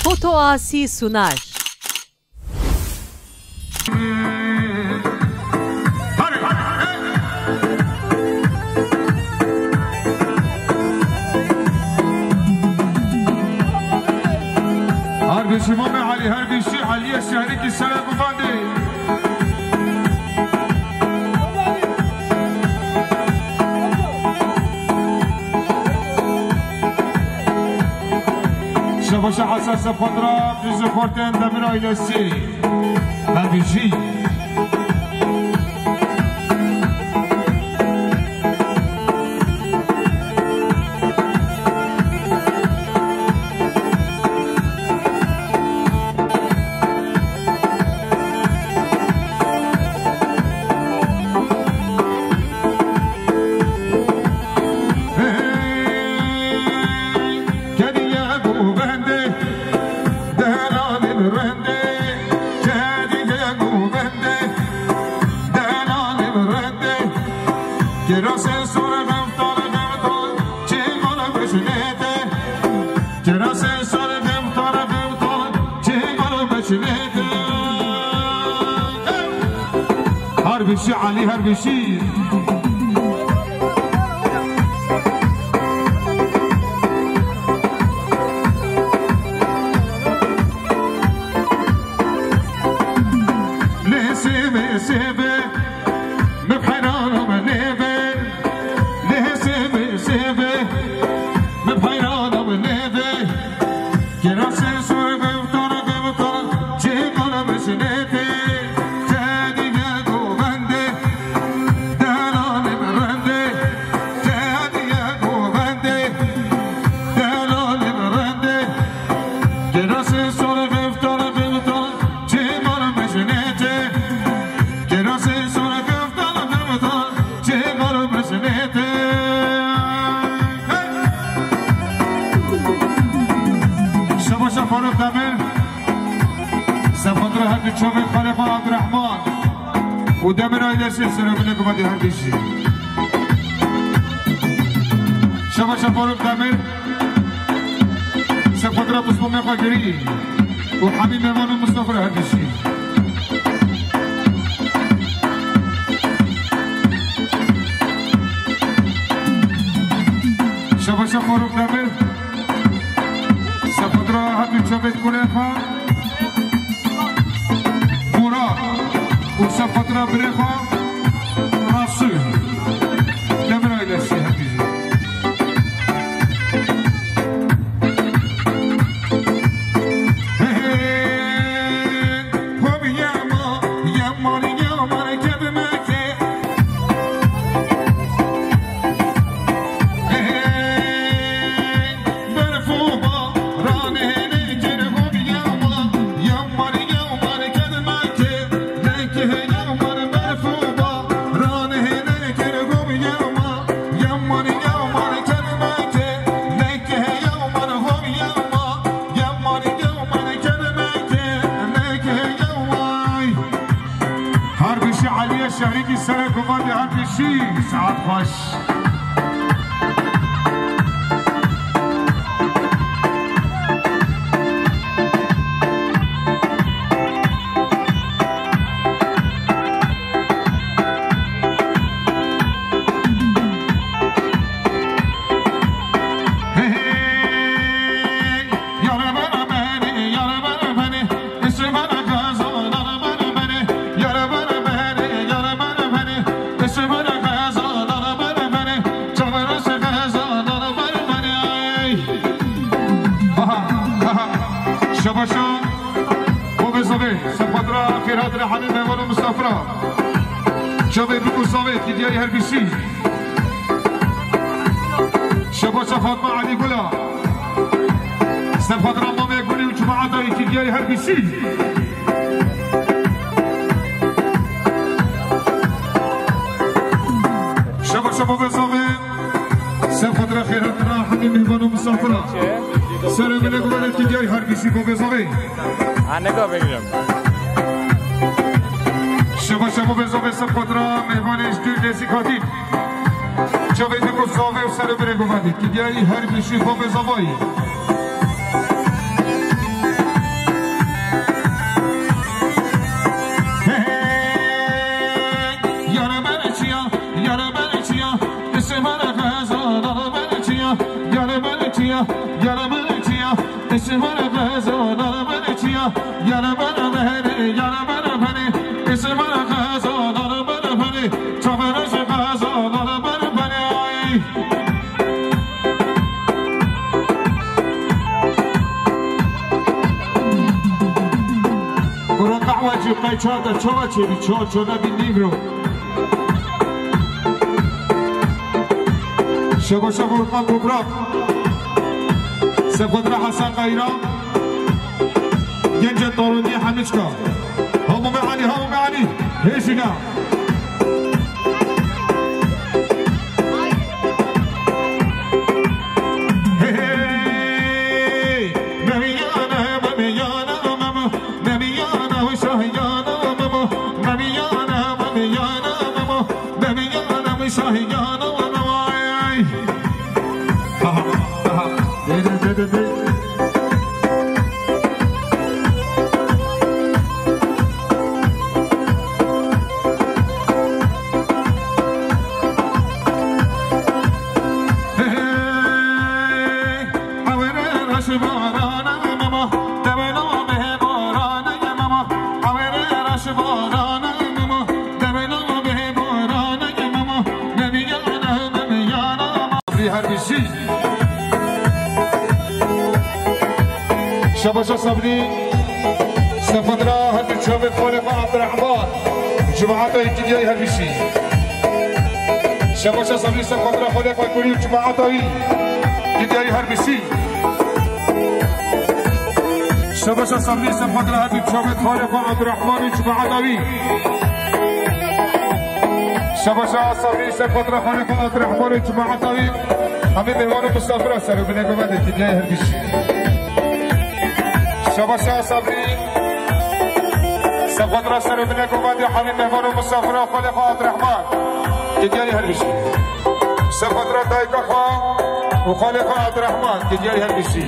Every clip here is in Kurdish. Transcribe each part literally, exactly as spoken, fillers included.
Foto Asi sunar. Her bişî Mamê Elî, her bişî Eliyê Şehrîkî sere guvandê. Şebaşa Hesen Sefandra, Duzê Xortên Demir ailesi. Her bijî. Hey, kediye govendê, delalê bi rendê, kediye govendê, delalê bi rendê. Kirasê sor xeftal xeftal, çê gol bişnête. Kirasê sor xeftal xeftal, çê gol bişnête. Her bişî Elî, her bişî. Lê sêvê, sêvê, min heyran o min lêvê. Lê sêvê, sêvê, min heyran o min lêvê. Kirasê sor xeftal xeftal, çê gol bişnête. Kediye govendê, delalê bi rendê. Kediye govendê, delalê bi rendê. Kirasê sor xeftal xeftal, çê gol bişnête. Kirasê sor xeftal xeftal, çê gol bişnête. Hey! Şebaşa Faruk Demir, Sefandra her du çavê xalê xwe Abdurrahman û Demir ailesi sere bile guvendê her bişî. Şebaşa Faruk Demir, Sefandra Muslimê xwe girî û Hemî Mevan û Mustafa her bişî. Şebaşa Faruk Demir, Sefandra her du çavê kurê xwe. Murat û Sefandra birê xwe Rasul. Demir ailesi hepî jî. Hey, hey, ho bi yama, yama, yama, kedime ke. Hey, hey, Berf û baranê nekir hov yama, yamar yamar kedmeke, nekir yamar berf û baranê nekir hov yama, yamar yamar kedmeke, nekir yamar hov yama, yamar yamar kedmeke, nekir yamay. Her bişî Eliyê Şehrîkî sere guvandê her bişî saet xweş. Aha, aha. Şebaşa, bo bezavê, Sefandra, Xêrhat, Rehanî, Mevan û Mistafra. Çavê bi Mistafê, ki diyayî her bişî. Şebaşa Fatma Elî Gula. Sefandra Mamê Gulî û cemaeta yekî diyarî her bîsî. Şebaşa bo bezavê. Sefandra Xêrhat, Rehanî, Mîhman û Mistafra. Serê min e guvalet ki diyarî her bîsî bo bezavê. Şebaşa bo bezavê Sefandra Mîhmanê ji dûr nêzîk hatî. Çavê dî bo zavê û serê birê govendî. Ki diyayî her bîşî bo bezavayî. Yara min çiya, îsmara xeza, nara min çiya, yara min beni, yara min beni, îsmara xeza, nara min beni, çavera ji xeza, nara min beni, ay. Kuro qehwecî qey çar de çawa çêbî, çar çar nebî nîvro. Şebaşa Volkan Toprak. Sefadra Hasan Kayra. Gencê Taroniye Hemîçka. Hamûme Elî, Hamûme Elî. Hêjîna. Hey, hey. Memiyana, memiyana, memo. Memiyana, şahiyana, memo. Memiyana, memiyana, memo. Bebiyana wî şahiyana wana vay. Aha, aha. Dê, dê, dê, dê, dê. Hey, hey. Awere raşi barana mama, debela mehe barana mama. Awere raşi barana mama, debela mehe barana mama. Nemiyana, nemiyana, mama. Sabrî her bîsî. Şebaşa Sabrî, Sefadra her bir çavê xalê xwe Abdurrahman. Cemaata Îtidiyayê her bîsî. Şebaşa Sabrî Sefadra xalê xwe kurî û cemaata wî. Diyarî her bîsî. Şebaşa Sabrî Sefadra her bî çavê xalê xwe Abdurrahman û cemaata wî. Şebaşa Sabrî Sefadra xalê xwe Abdurrahman û cemaata wî. Hemî mêvan û misafira ser û binê govendê diyarî her bîsî. Şebaşa Sabrî Sefadra ser û binê govendê hemî mêvan û misafira xalê xwe Abdurrahman. Diyarî her bîsî. Sefadra dayika xwe û xalê xwe Abdurrahman, diyarî her bîsî.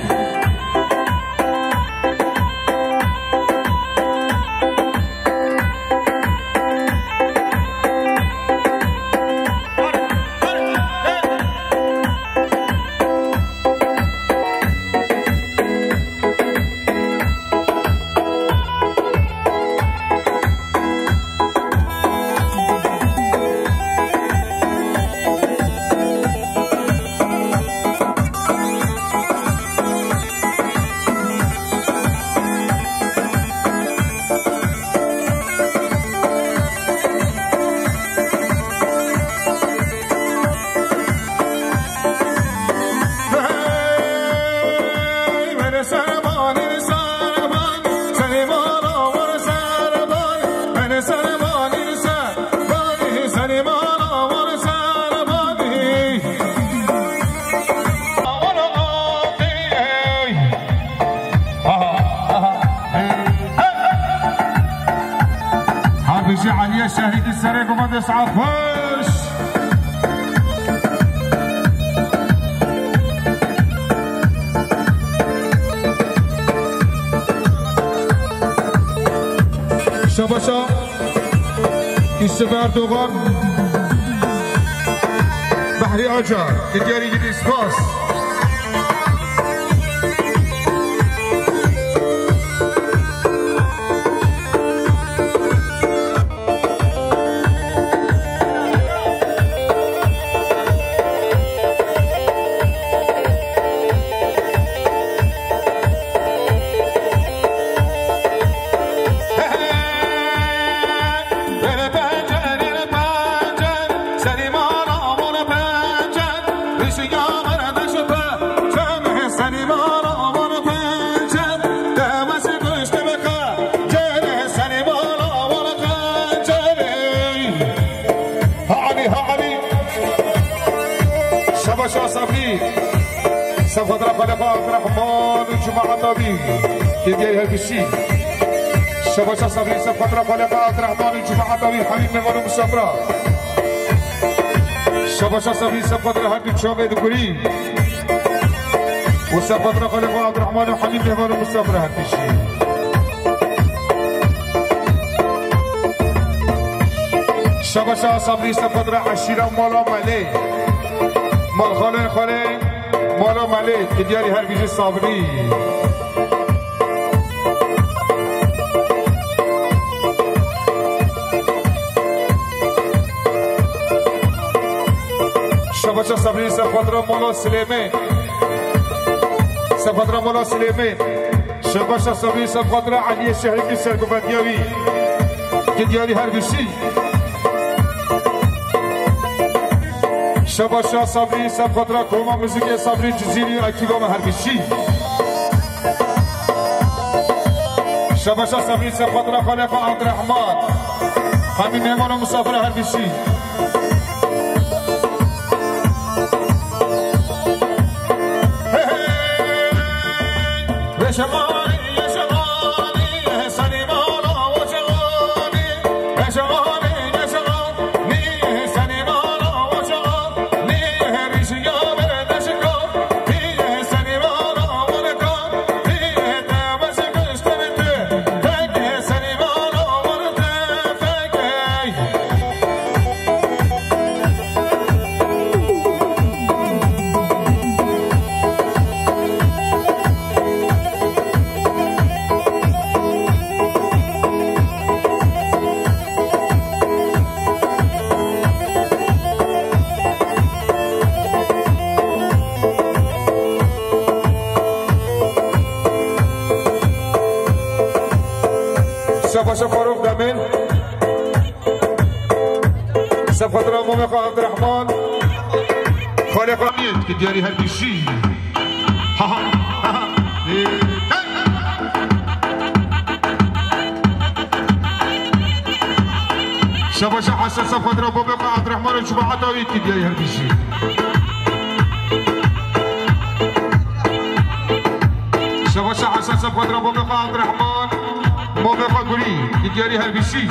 Her bijî Eliyê Şehîdî serê guman de saet xweş. Şebaşa Yusuf Erdogan, Behrî Acar, Diyarî Yilîz Spas. Şebaşa Sabrî. Sefadra xalê xwe Abdurrahman û cemaeta wî. Diyarî her bîsî. Şebaşa Sabrî, Sefadra xalê xwe Abdurrahman û cemaeta wî. Hemî mêvan û misafira. Şebaşa Sabrî, Sefadra her du çavê dikurî. Û Sefadra xalê xwe Abdurrahman û hemî mêvan û misafira her bîsî. Şebaşa Sabrî Sefadra eşîra mala Melê. Malxanê xalê. Mala Melê, ki diyarî her bijî Sabrî. Şebaşa Sabrî, ser xatira Mala Silêmê. Ser xatira Mala Silêmê. Şebaşa Sabrî, ser xatira Eliyê Şehrîkî, sergovendiya wî. Ki diyarî her bijî. Şebaşa Sabrî, ser xatira koma muzîkê Sabrî Cizîrî, ekîba me her bijî. Şebaşa Sabrî, ser xatira xalê xwe Abdurrahman. Hemî mêhman û misafir her bijî. Hey, hey. Şebaşa Faruk Demir. Ser xatira mamê xwe Abdurrahman. Xalê xwe Hamiyet, ki diyarî her bijî. Ha, ha, ha, ha. Ê, hey. Şebaşa Hesen, ser xatira mamê xwe Abdurrahman û cemaeta wî, ki diyarî her bijî. Şebaşa Hesen, ser xatira mamê xwe Abdurrahman, mamê xwe Gurî, ki diyarî her bijî.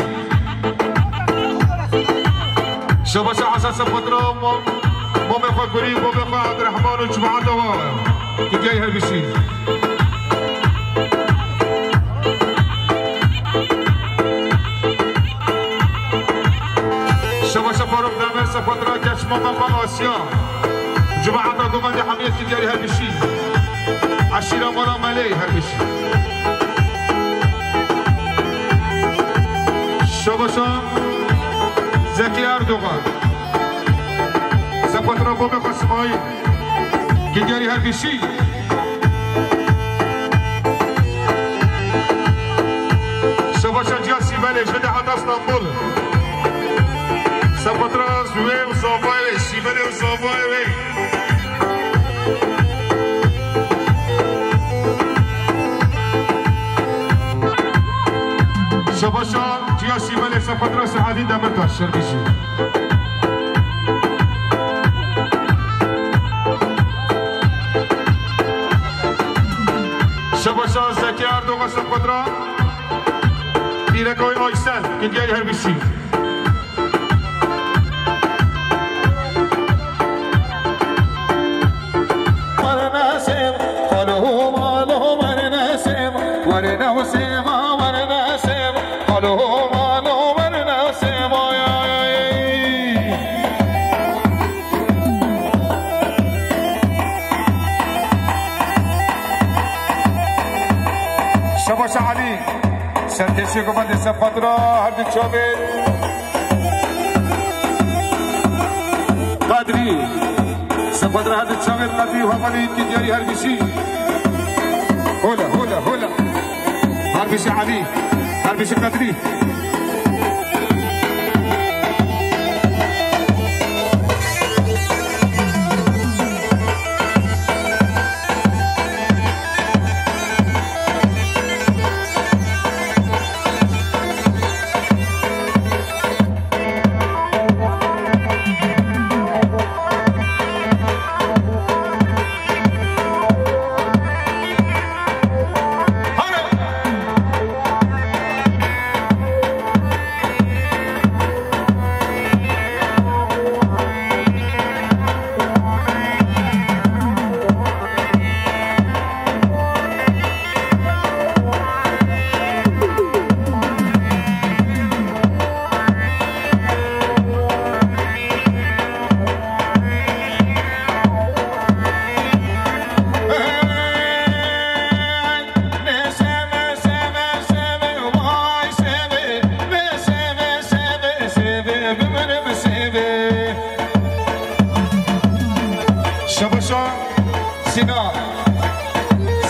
Şebaşa Hesen, ser xatira mam-, mamê xwe Gurî, mamê xwe Abdurrahman û cemaeta we, ki diyarî her bijî. Şebaşa Faruk Demir, ser xatira keç mamê xwe Asya. Cemaeta Govendê Hamiyet, ki diyarî her bijî. Eşîra Mala Melê her bijî. Şebaşa Zekî Erdogan. Ser xatira mamê xwe Simayîl, ki diyarî her bijî. Şebaşa Ciya Sîbelê, ji de heta Stenbol. Ser xatira wê û zavayê wê, Sîbelê û zavayê wê. Şebaşa Ciya Sîbelê, ser xatira Seedî Demirtaş, her bijî. Şebaşa Zekî Erdogan, ser xatira pîreka wî Aysel, ki diyarî her bijî. Şebaşa Elî, serkêşî Govendê, ser xatira her du çavên Qedrî. Ser xatira her du çavên Qedrî û hevalî, ki diyarî her bijî. Hola, hola, hola. Her bijî Elî, her bijî Qedrî.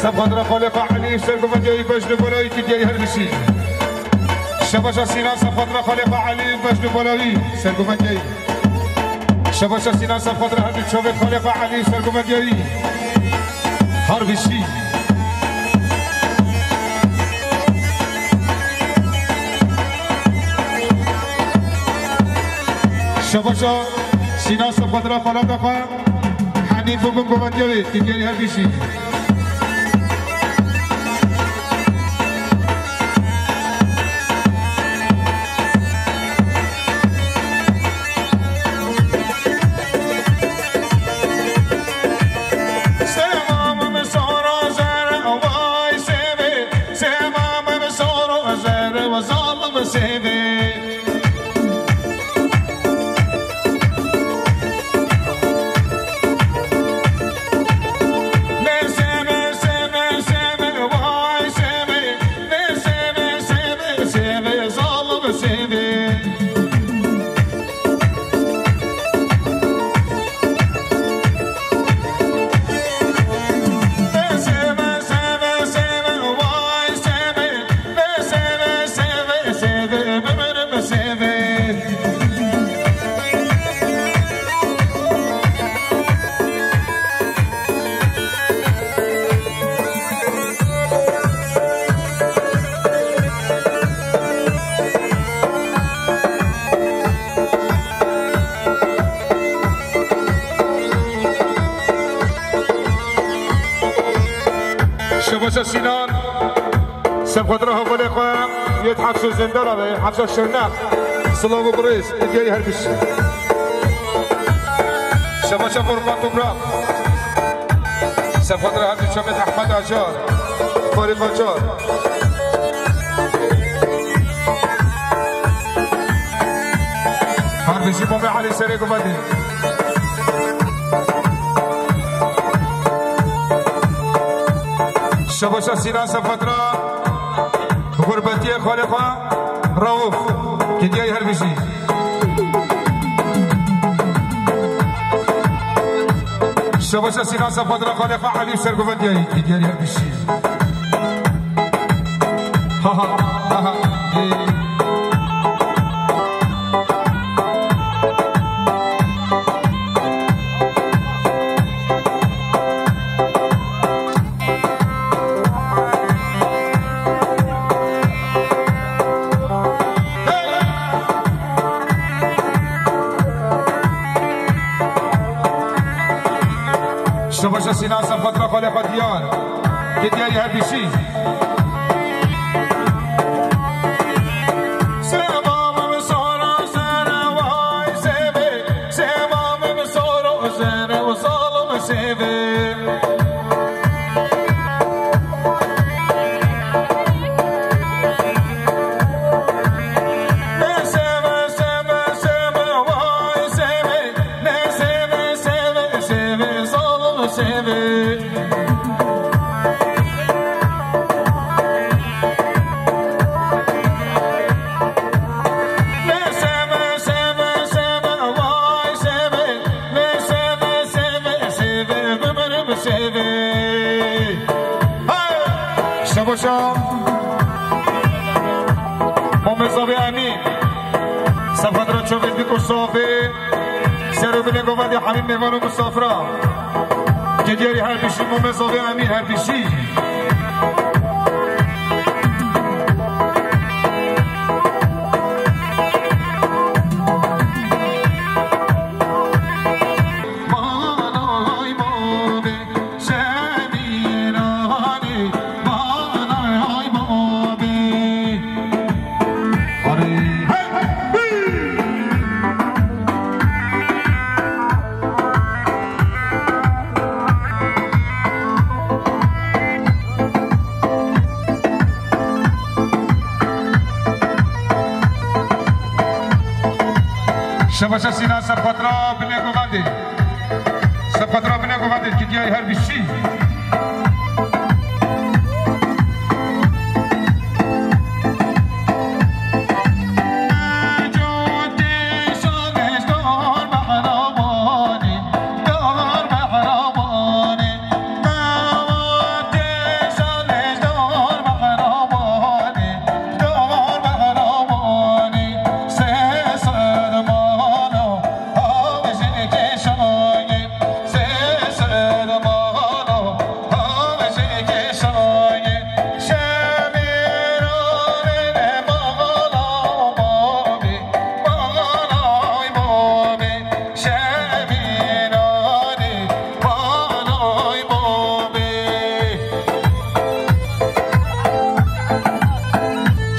Sefxatira Xalîqa Elî, sergovendiyayî bejn û balayî kidiyayî her bişî. Şebaşa Sînan, Sefxatira Xalîqa Elî, bejn û balayî, sergovendiyayî. Şebaşa Sînan, Sefxatira her du çavê Xalîqa Elî, sergovendiyayî her bişî. Şebaşa Sînan, Sefxatira Xalîqa Henî bû bin govendiyayî, kidiyayî her bişî. Sêva min sor û zer, vay sêvê. Sêva min sor û zer, zalim sêvê. Şebaşa Sînan, Sefxatira hevalê xwe yê di hefşa Zindana de, hefşa Şirnex. Silav û birêz, kidiyayî her bişî. Şebaşa Furkan Toprak. Sefxatira her du çavê Ehmed Acar. Farîq Acar. Her bişî Momê Elî serê govendê. Şebaşa Sînan, Sefxatira gurbetiyê xalê xwe Rauf, kidiyayî her bişî. Şebaşa Sînan, Sefxatira xalê xwe Elî, sergovendiyayî, kidiyayî her bişî. Ha ha, ha ha, ê. Şebaşa Sînan, Sefxatira xalê xwe Diyar, kidiyayî her bişî. Sêva min sor û zer, vay sêvê. Sêva min sor û zer, zalim sêvê. Ne sêve, sêve, sêve, vay sêvê. Ne sêve, sêve, sêve, zalim sêvê. Ne sêve, sêve, sêve, vay sêvê. Ne sêve, sêve, sêve, bimirim sêvê. Hey! Şebaşa Momê Zavê Emîn. Sefxatira çavê dik û safê. Ser û binê govendê hemî mêvan û misafira. Kidiyayî her bişî, Momê Zavê Emîn her bişî. Manay Momê Semîranê, manay Momê. Arê, hey, hey! Şebaşa Sînan, Sefxatira binê govendê. Sefxatira binê govendê, kidiyayî her bişî.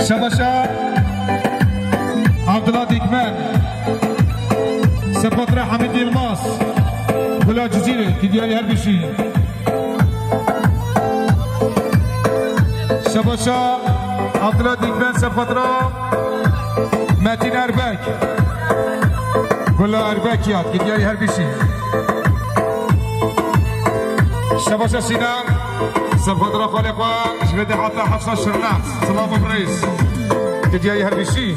Şebaşa Abdullah Dikmen, Sepatra Hamid Yilmaz, Gula Cizîrê, ki diyarî her bişî. Şebaşa Abdullah Dikmen, Sepatra Metin Erbek, Gula Erbek ya, ki diyarî her bişî. Şebaşa Sinan, Sepatra xalê xwe, ji vê de heta Hefsa Şirnex, Silav û Birêz, ki diyarî her bişî.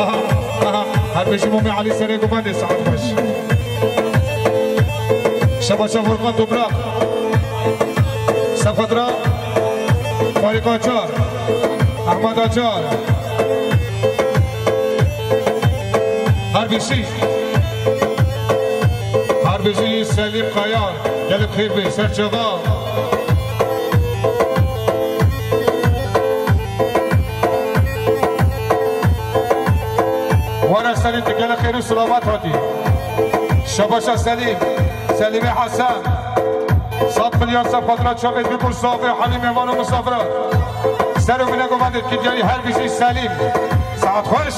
Aha, aha. Her beşi Mumê Elî serê gumandê saet xweş. Şebaşa Furkan Toprak. Sefedra Farik Acar. Ahmet Acar. Her beşi. Her beşi Selim Kaya. Gelip xêr bê, ser çava. Were Selîm, tu gelek xêr û silamet hatî. Şebaşa Selîm, Selîmê Hesen. Sed milyar sefedra çavê bibû zavê Helîmê van û misafira. Ser û mine govendê ki diyarî her bijî Selîm. Saet xweş.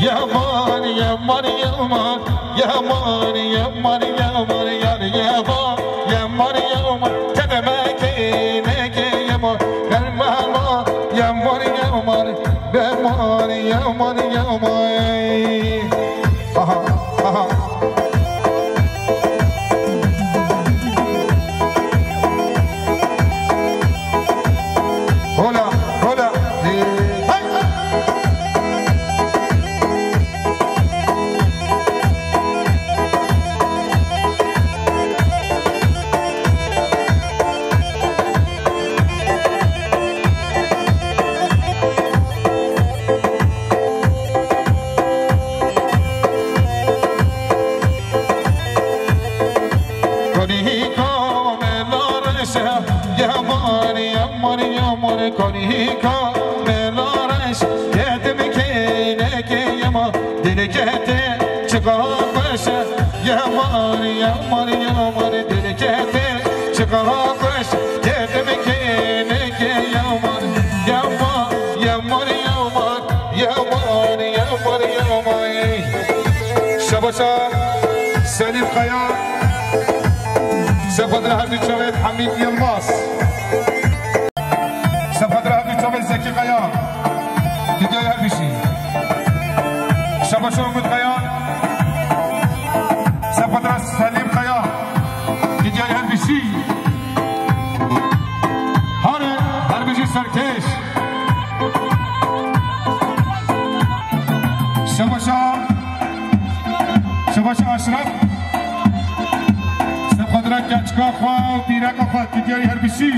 Yeman, yeman, yeman. Yeman, yeman, yeman, yar yeman, yeman, yeman. Kedemekê, nekê yeman, gelmema, yeman, yeman, beman, yeman, yeman. Aha, aha. Hola, hola. Hey, hey. Konî hîka me la reş e, yeman, yeman, yeman. Konî hîka me la reş, yedim kênekê yeman. Dilkete çiqa xweş e, yeman, yeman, yeman. Dilkete çiqa xweş, yedim kênekê yeman. Yeman, yeman, yeman. Yeman, yeman, yeman. Şebaşa Selîm Kaya. Sefedra her du çavê Hamîd Yilmaz. Sefedra her du çavê Zekî Kaya. Didyayê her bişî. Şebaşa Umut Kaya. Sefedra Selîm Kaya. Didyayê her bişî. Hare, her bijî serkêş. Şebaşa, Şebaşa Eşref. Sefedra keçika xwe û pîreka xwe, didyayê her bijî.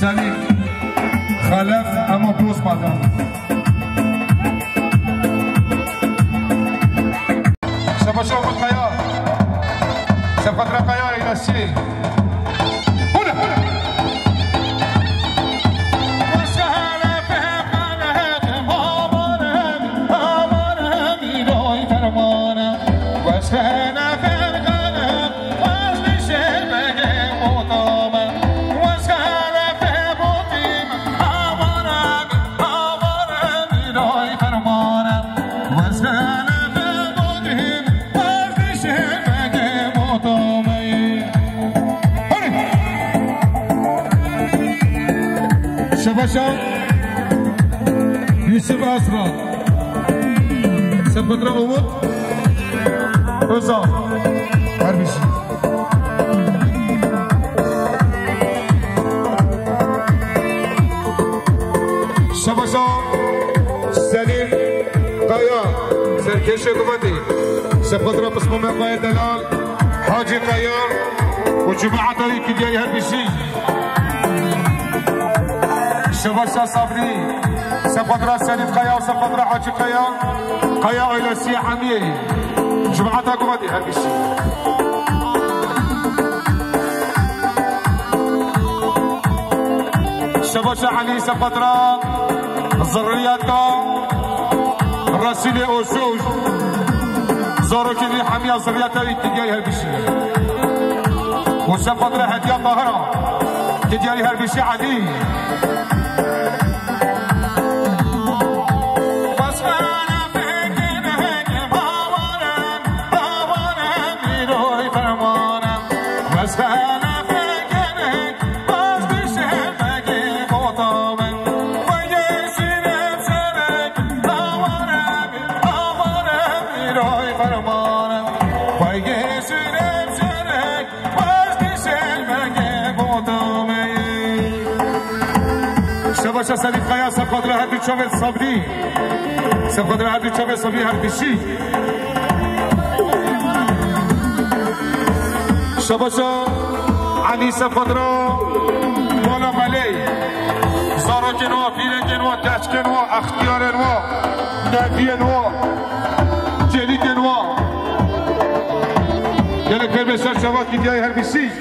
Selîm Xelef, ema dost madem. Şebaşa Umut Kaya. Sefedra Kaya, Eylesi. Hula, hula. Şebaşa Yusuf Aslan. Sepatra Umut Özal. Her bir şey. Şebaşa Selim Kaya, serkêşê guvetê. Sepatra Pismame Kaya Delal, Hacî Kaya û cemaeta wî kidiyayî her bîsî. Şebaşa Sabrî, Sepatra Selim Kaya, Sepatra Hacî Kaya, Kaya ailesî hemiyê. Cemaeta guvetê her bîsî. Şebaşa Elî Sepatra zirriyeta Resîlê Oşûş. Zarokên wî hemiya zirriyeta wî kidiyayî her bîsî. Û Sepatra Hediya Tahira kidiyayî her bîsî Elî. Şebaşa Selîm Kaya, Sepatra her du çavên Sabrî. Sepatra her du çavên Sabrî her bîsî. Şebaşa Elî Sepatra Mala Melê. Zarokên wa, pîrekên wa, keçikên wa, extiyarên wa, neviyên wa, çêlîkên wa. Gelek pêr bê ser çava kîdiyayî her bîsî.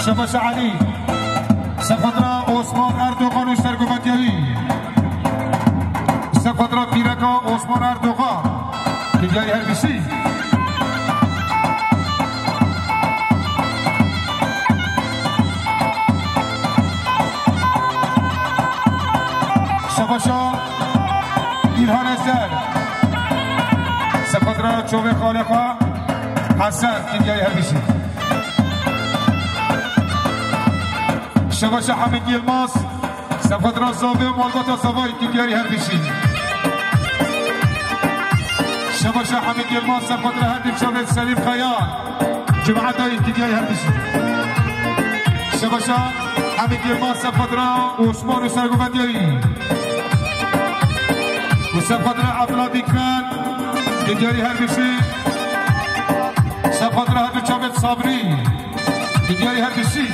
Şebaşa Elî, Sepatra Osman Erdogan û sergovetiya wî. Sepatra pîreka Osman Erdogan. Kidiyayî her bîsî. Şebaşa İlhan Ezer. Sepatra çovê xalê xwe Hesen, kidiyayî her bîsî. Şebaşa Hamid Yilmaz. Sepatra Zavê, malbata Zavayî, kidiyayî her bîsî. Şebaşa Hamid Yilmaz, Sepatra her du çavên Selîm Kaya. Cemaeta wî kidiyayî her bîsî. Şebaşa Hamid Yilmaz, Sepatra Osman û sergovetiya wî. Û Sepatra Abdullah Dikmen, kidiyayî her bîsî. Sepatra her du çavên Sabrî. Kidiyayî her bîsî.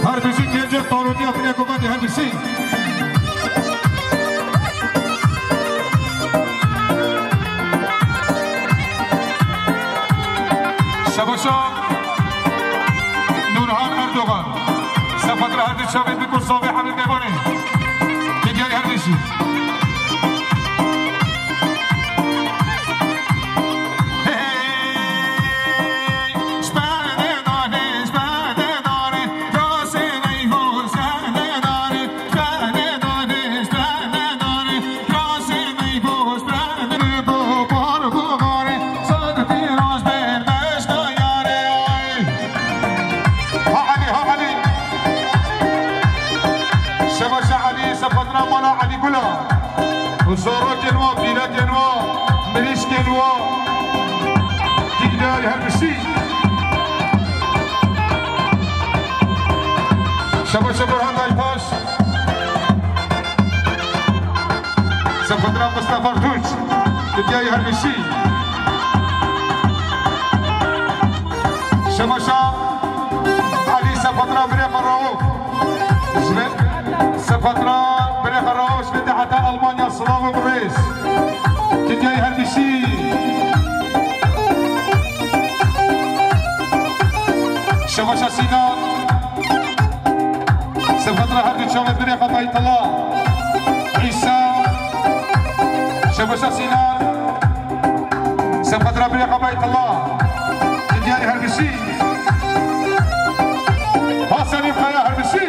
Her bîsî kêncê taroniya binê guvetê her bîsî. Şebaşa Nurhan Erdogan. Sepatra her du çavên bi ku zavê hemî mêvanê. Kidiyayî her bîsî. Ha Elî, ha Elî. Şebaşa Elî, Sepatra Mala Elî Gula. Û zarokên wa, pîrekên wa, mirîşkên wa. Kidiyayî her bîsî. Şebaşa Burhan Daytaş. Sepatra Mustafa Tunç, kidiyayî her bîsî. Şebaşa Elî, Sepatra birê xwe Rauf. Ji vê, Sepatra birê xwe Rauf, ji vê de heta Almanya, silav û birêz. Dinyayê her bişî. Şebaşa Sînan. Sefatra her du çavê birêxa Beytullah. Îsa. Şebaşa Sînan. Sefatra birêxa Beytullah. Dinyayê her bişî. Hasanî Kaya her bişî.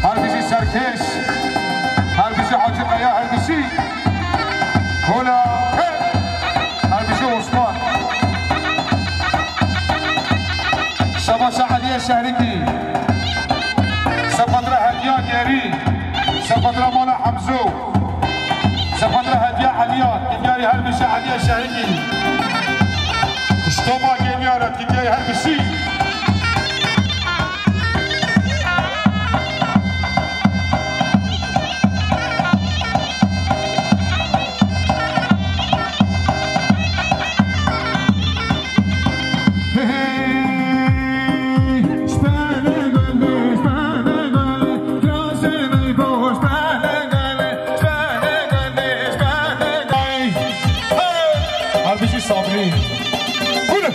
Her bijî Serkêş, her bijî Hacî Kaya, her bijî. Hola, hey! Her bijî Osman. Şebaşa Eliyê Şehrikî. Sefatra Hediya Gerî. Sefatra Mala Hemzo. Sefatra Hediya Eliya. Dinyayê her bijî Eliyê Şehrikî. Kuştoba Geliya re dinyayê her bijî. Her bijî Sabrî. Buyurun.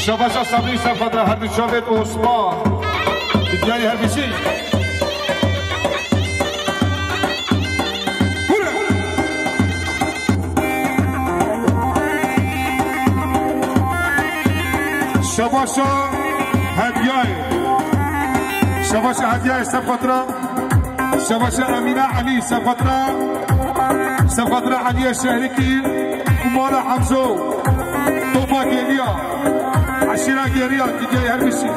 Şebaşa Sabrî, Sefatra her du çavêt Osman. Dinyayê her bijî. Buyurun. Şebaşa Hediyayê. Şebaşa Hediyayê, Sefatra. Şebaşa Emîne Elî, Sefatra. Sefatra Eliyê Şehrikî û Mala Hemzo. Topa Gêliya. Eşîra Gêliya, dinyayê her bijî.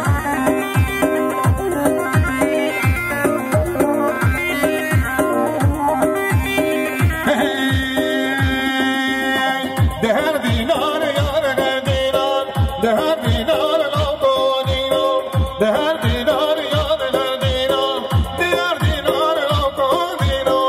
Hey, hey, hey. Di her dînar yar her dînar, di her dînar lawko dînar, di her dînar yar her dînar, di her dînar lawko dînar.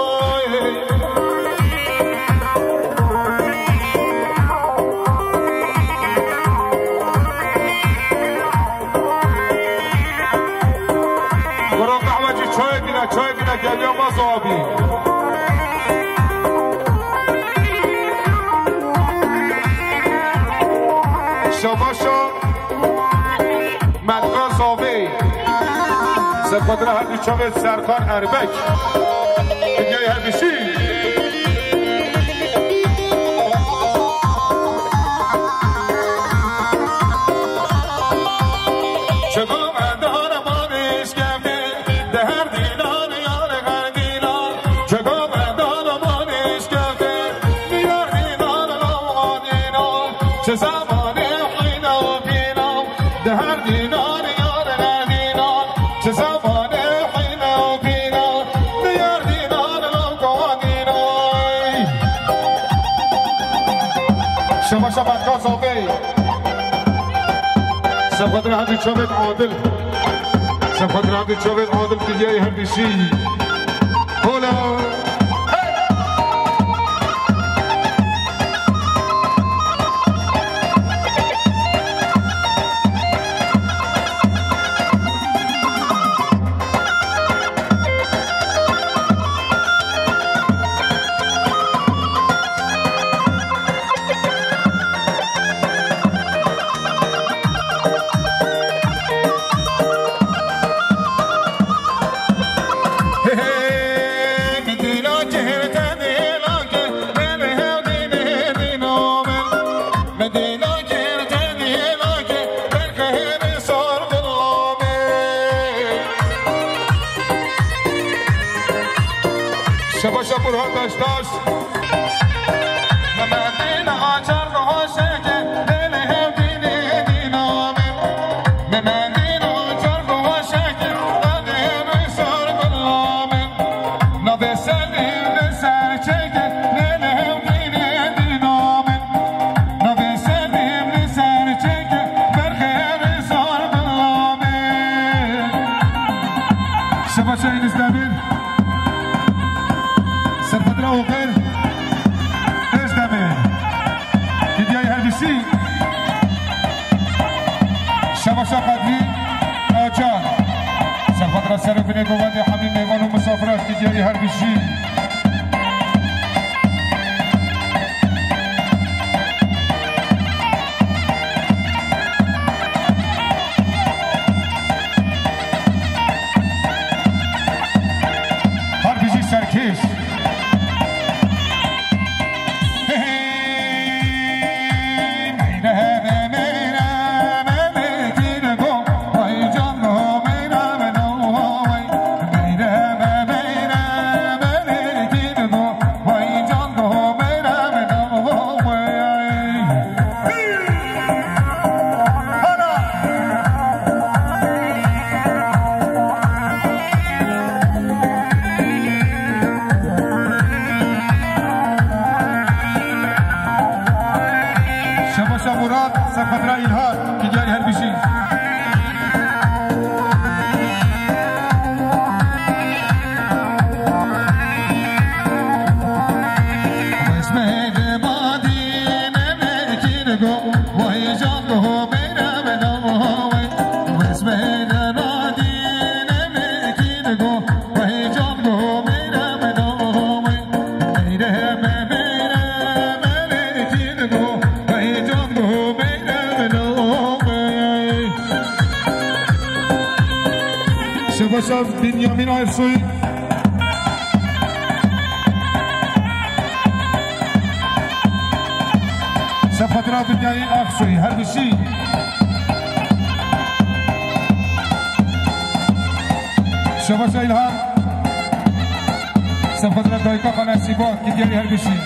Kuro qehwecî çayê bîne, çayê bîne, geliya me zabî. Şebaşa Melika Zavê. Sefatra her du çavê Serkan Erbek. Dinyayê her bijî. Çeko endana maniş kevde, de her dînan yar her dînan. Çeko endana maniş kevde, de her dînan lawa dînan. Çi zamanê hîna û pîna, de her dînan yar her dînan. Çi zamanê hîna û pîna, de her dînan lawa dînan. Şebaşa Melika Zavê. Sefatra her du çavêt Adil. Sefatra her du çavêt Adil, dinyayê her bijî. Hola. Hey! Hey, hey, min Şebaşa Qedrî Acar. Serfetira ser û binê govendê hemî mêvan û misafiran ki diyarî her bijî. Her bijî serkêş. Şebaşa Murat, Serfetira İlhan, ki diyarî her bijî. Şebaşa Bünyamin Aysoy. Şefatira Bünyamin Aysoy, her bijî. Şebaşa İlhan. Sefqetine dayika xwe nesîbat, ki diyarî her bijî.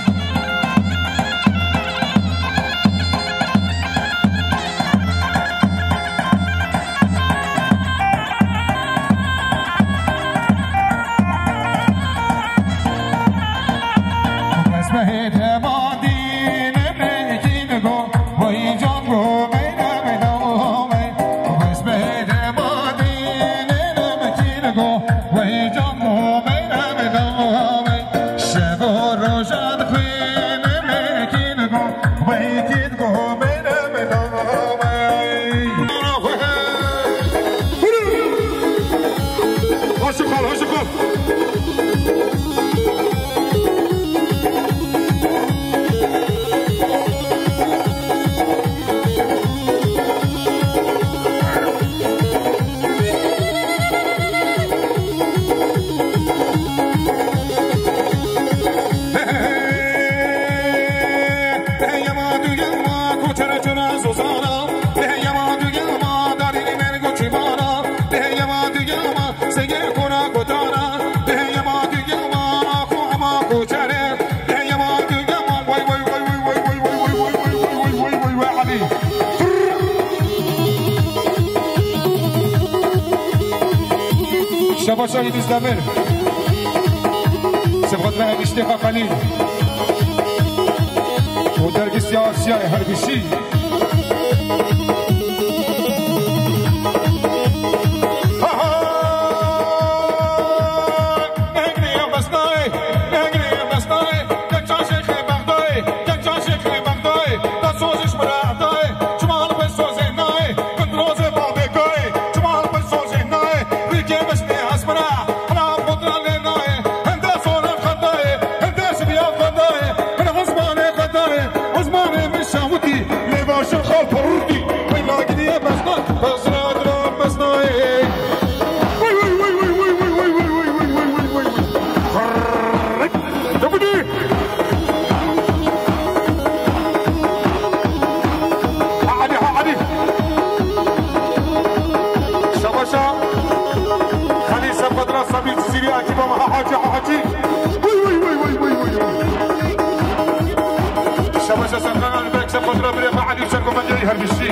Şebaşa Yunus Demir. Sefqetine Enişte Xaqanî. Û dergîstiya Asyayê her bijî. Şebaşa Xelîl Sefqetira Sabî Cizîrî, ekiba me, ha hacî, ha hacî. Şebaşa Serkan Alberk Sefqetira Birê Xwe Elî Sergo Medyayî her bijî.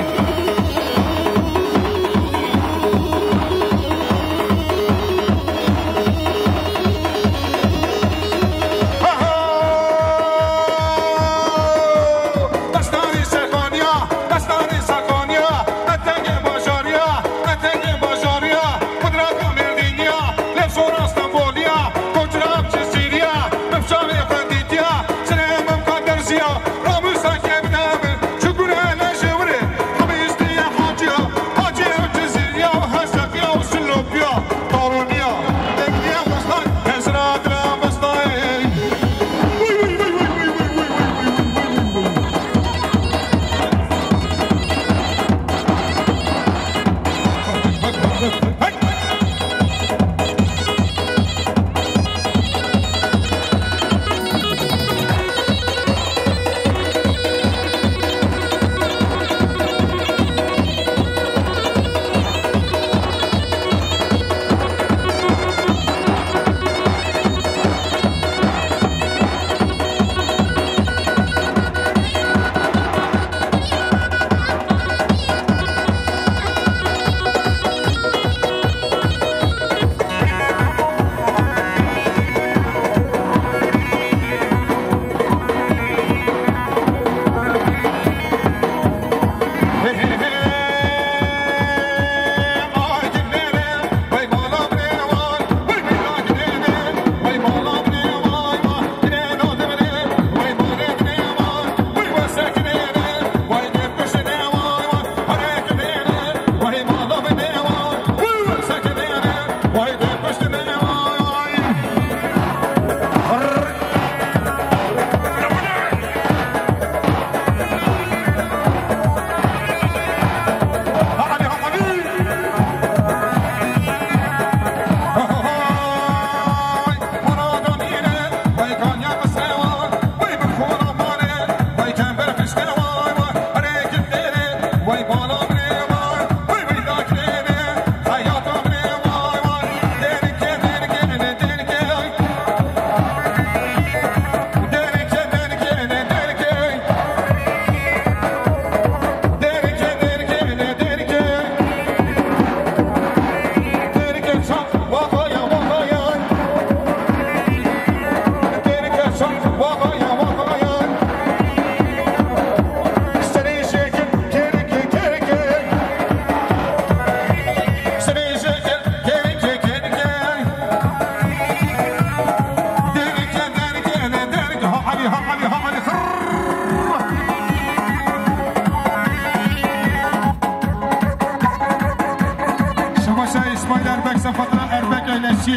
Oy,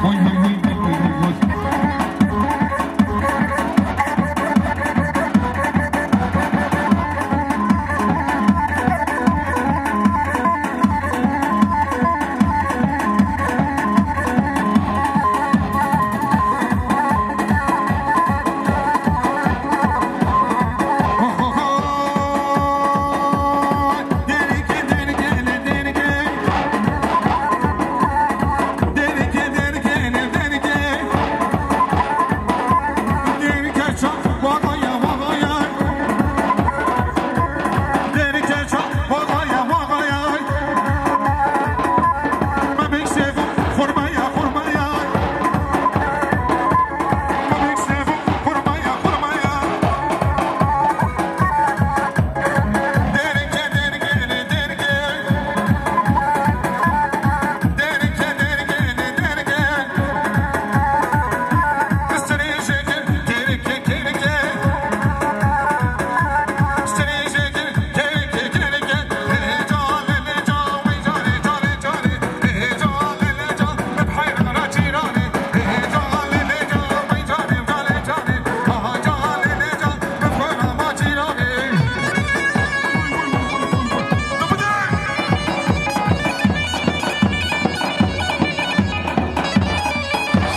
oy, oy.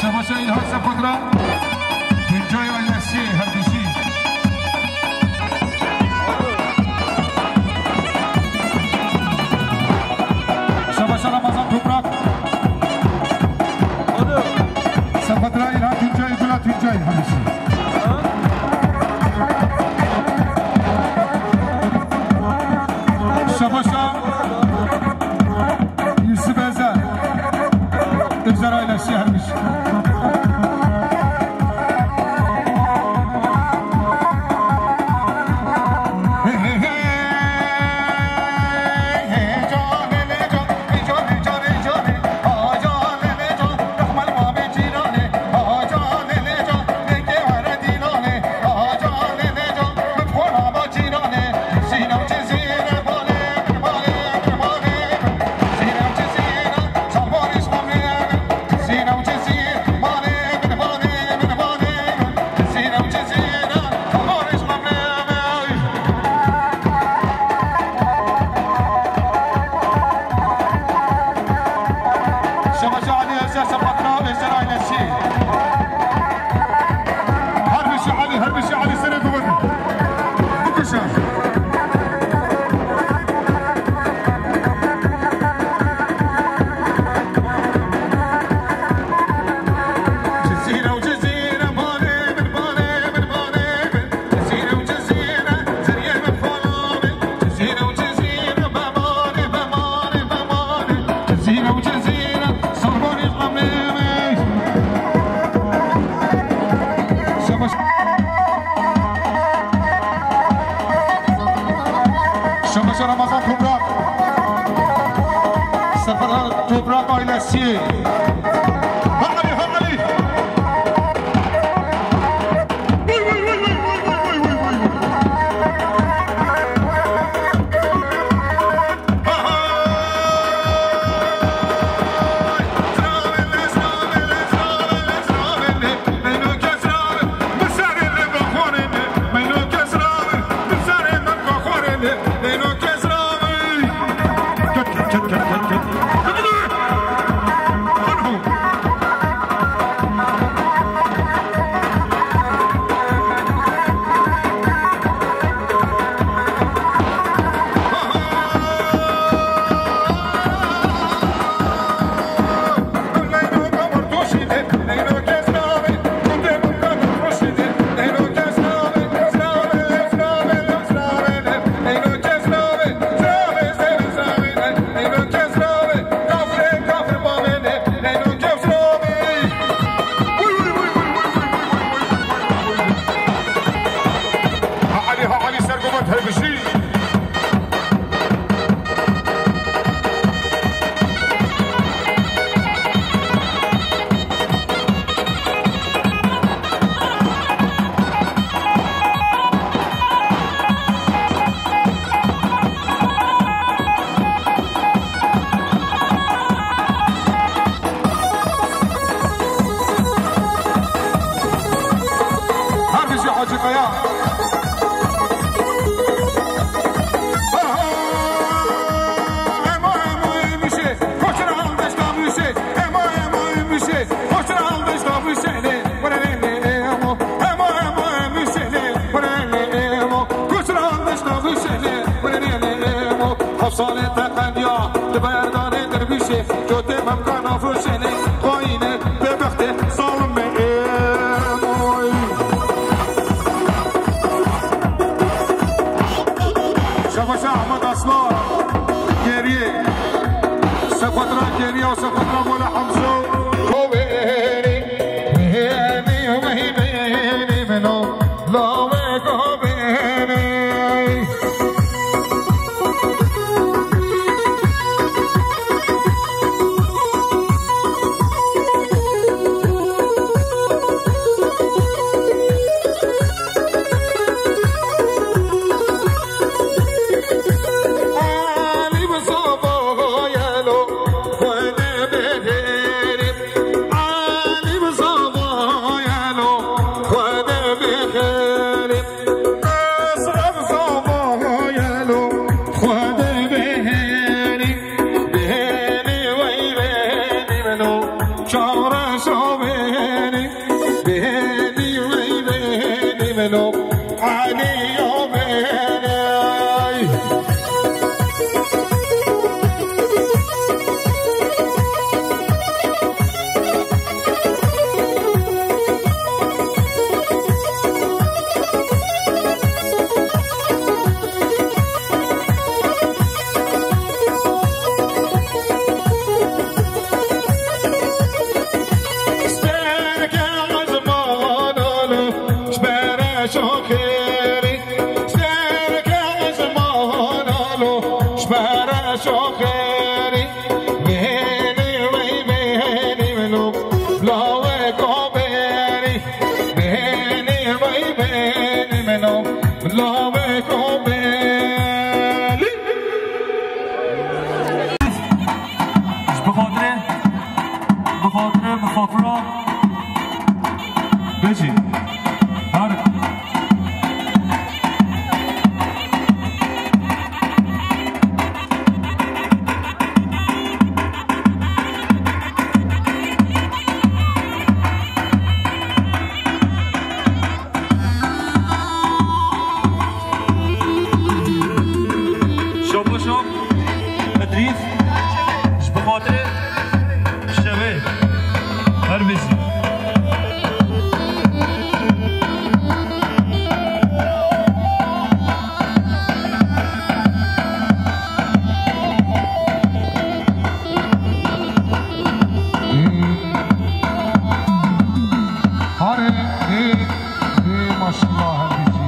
Şebaşa Îlhan Sefatra, Tuncay ailesi her kişi. Şebaşa Ramazan Toprak. Sefatra İlhan Tuncay, Gula Tuncay her kişi. Şebaşa Yusuf Ezer, Ezer ailesi her kişi. Şebaşa Ali Ezer Sefatra ve Ezer ailesi. Her bir şey Ali, her bir şey Ali sene duvarı. Bu kuşa. Şebaşa Ramazan Toprak. Sefer Toprak ailesi. Ha Ali, ha Ali. Kaya. Emo, emo, mişe, koçra aldeşta mişe, emo, emo, mişe, koçra aldeşta mişe, ne, bu ne, ne, emo, emo, emo, mişe, ne, bu ne, ne, emo, koçra aldeşta mişe, ne, bu ne, ne, ne, emo, hafsale teqediya, di berdanê derbişê, cotê memkana fişenê, xayine, bebextê, zalim me, emo. Şebaşa Ahmet Aslan geriye. Sefatra geriye, Sefatra Mola Hamza. Koveni, beni, beni, beni, beni, beni, beni, beni. Bêhnî wey bêhnî min o, çavreşo bêhnî. Bêhnî wey bêhnî min o, Elîyo bêhnî. Şoxêrî, bêhnî wey bêhnî min o, lawê ko bêhnî. Bêhnî wey bêhnî min o, lawê ko bêhnî. Ji bi xatirê, bi xatirê, bi xafira. Bêjî. Her. Şopa şop, Idrîs, ji bi xatirê şevê. Her bijî. Hare, ê, ê, maşallah her bijî.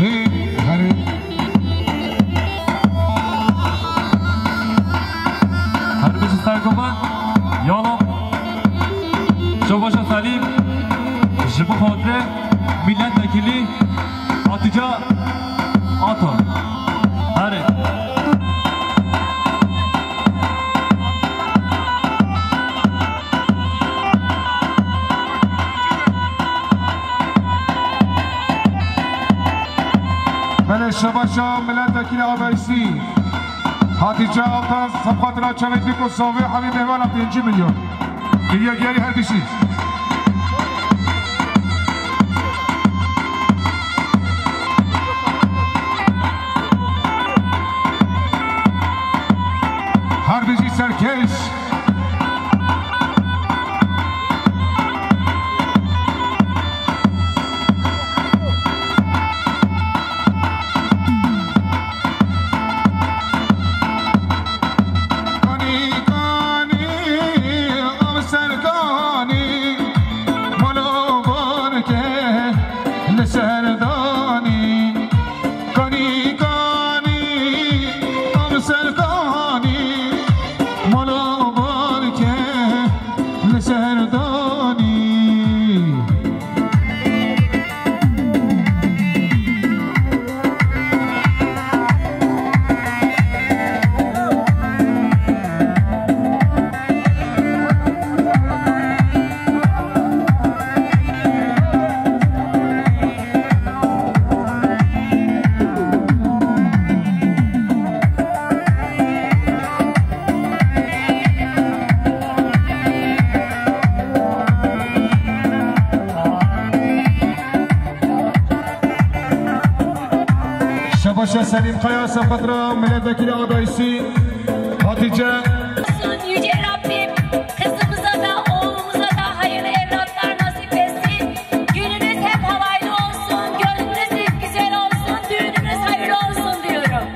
Ê, herê. Her bijî sergovan, yala. Şobaşa Salîm, ji bo xatirê milletvekilî Hatice Atan. Herê. Belê, şebaşa milletvekilî Aveysî, Hatice Altan, sebxatina çavê Dîko Savê, hemî mêvana pêncî milyon. Geriye geri her bijî. Her bijî serkeş. Kanî, kanî, av ser kanî, molo borke li ser danî. Kanî, kanî, av ser kanî, molo borke li ser danî. Selim Kaya, Sefatra, Milletvekili adayısı Hatice. Yüce Rabbim kızımıza da oğlumuza da hayırlı evlatlar nasip etsin. Gününüz hep halaylı olsun, gönlünüz hep güzel olsun, düğününüz hayırlı olsun diyorum.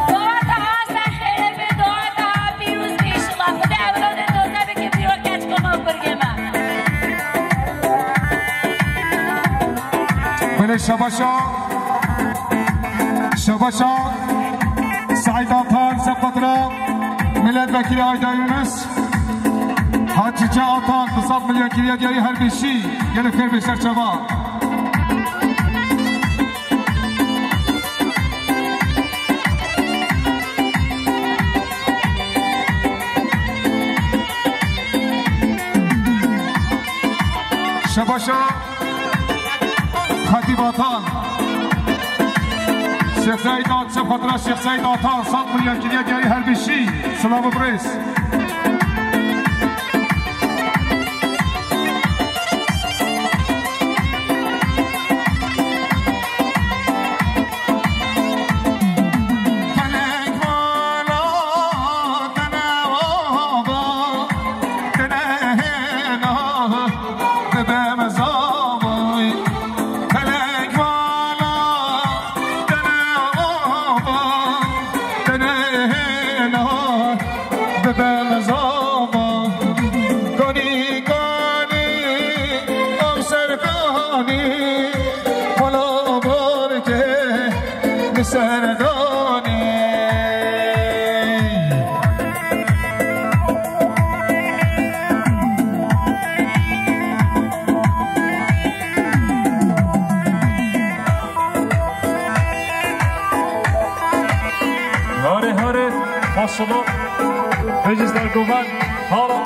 Doğa daha sen hele bir doğa daha bir yüz bir inşallah. Bu da evladı tozda bir kim bir o kaç konu okur gema. Belê şebaşa, şebaşa Seîd Atan, Sefatra, Milletvekili Ayda Yunus, Hatice Atan, du sed milyon kiriye diyarî her beşî, gelê xêr bê ser çava. Şebaşa Xetîb Atan. Şêx Seîd At-, Şebaşa Xetîb Atan, sed milyon kiriye diyarî her beşî. Silav û birêz. Felek vala tene ava, tene hêna, didem zavay. Felek vala tene ava, tene hêna, didem zava. Kanî kanî, ev ser kanî, pala barke li ser danî. Hare hare, maşallah. Vêjî sergovan, hala.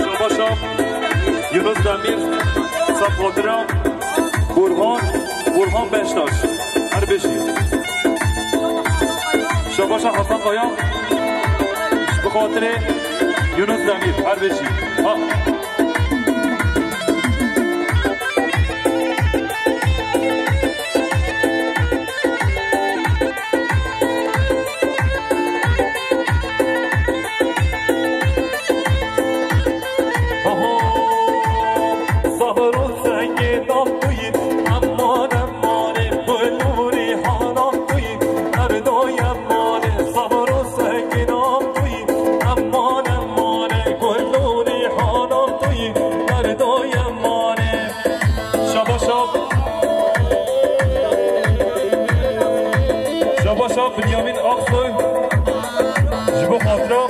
Şabaşa Yunus Demîr, Sefatra, Burhan, Burhan Beştaş. Her beşî. Şabaşa Hasan Kaya, bi xatirê Yunus Demîr. Her beşî. Ha. Şabaşa, Şabaşa Binyamin Aksoy, ji bo xatira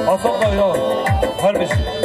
Hasan Kaya, her bijî.